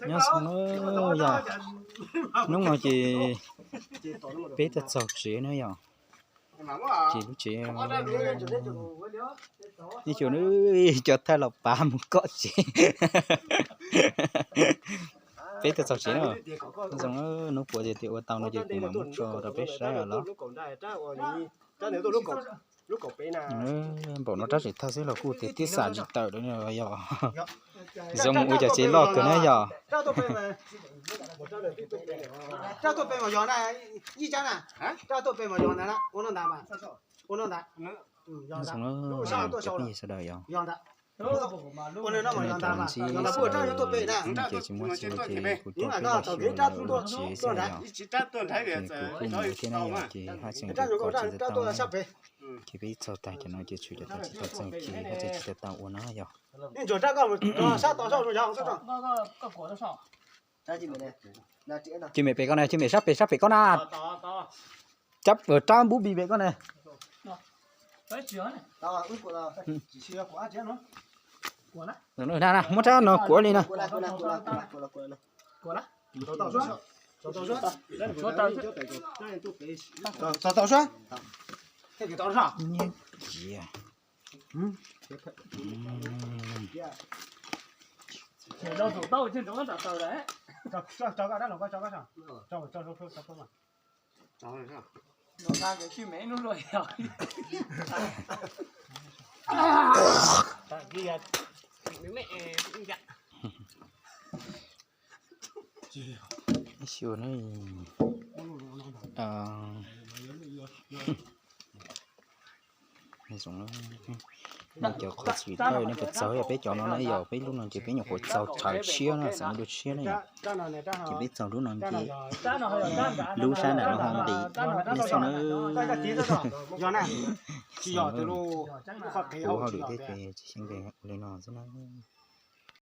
Nyob zoo na yog, hnub no ces peb tuaj txog tsev na yog, ces lub tsev ib xyuas cov thawj los pav mus kom tsev. Peb tuaj txog tsev na, zoo hnub puav tias ua tau no ces kuv mam muab tso rau peb saib os los. Npaum no rab tseem tawg xwb los kuj tias tib xam tsis tawm lawm yog. Zoo mus ua cov tsev loj kawg na yog. Zoo na, cov phooj ywg sawv daws yog, hnub no ces tsis muaj txiv ces kuv coj peb los xyuas lawv ua tsev xwb yog, ces kuv kuj mus ua thiab na yog, ces haj tseem kho tsis tau. Ces peb txog tag cov no ces tshuav cov tag tsis tau txog ces haj tseem tsis tau tau ua na yog. Cim mem pem koj na, cim mem sab pem, sab pem koj na. Cab rab npub bi pem koj na. Na, muab rab no kuav li na. Nyiab ciav. Ib xyuas na, nej cov qhov txhim thawj nej puas txaug yog peb cov no na yog, peb lub no ces peb nyuam qhuav txaug tshawv tshiab na, xeem dua tshiab na yom. Ces peb txaug lub no ces lub sab nram no ho nqis nej xauj na. Puv hauj lwm thiab ces tsis xyeej ua li no xwb na.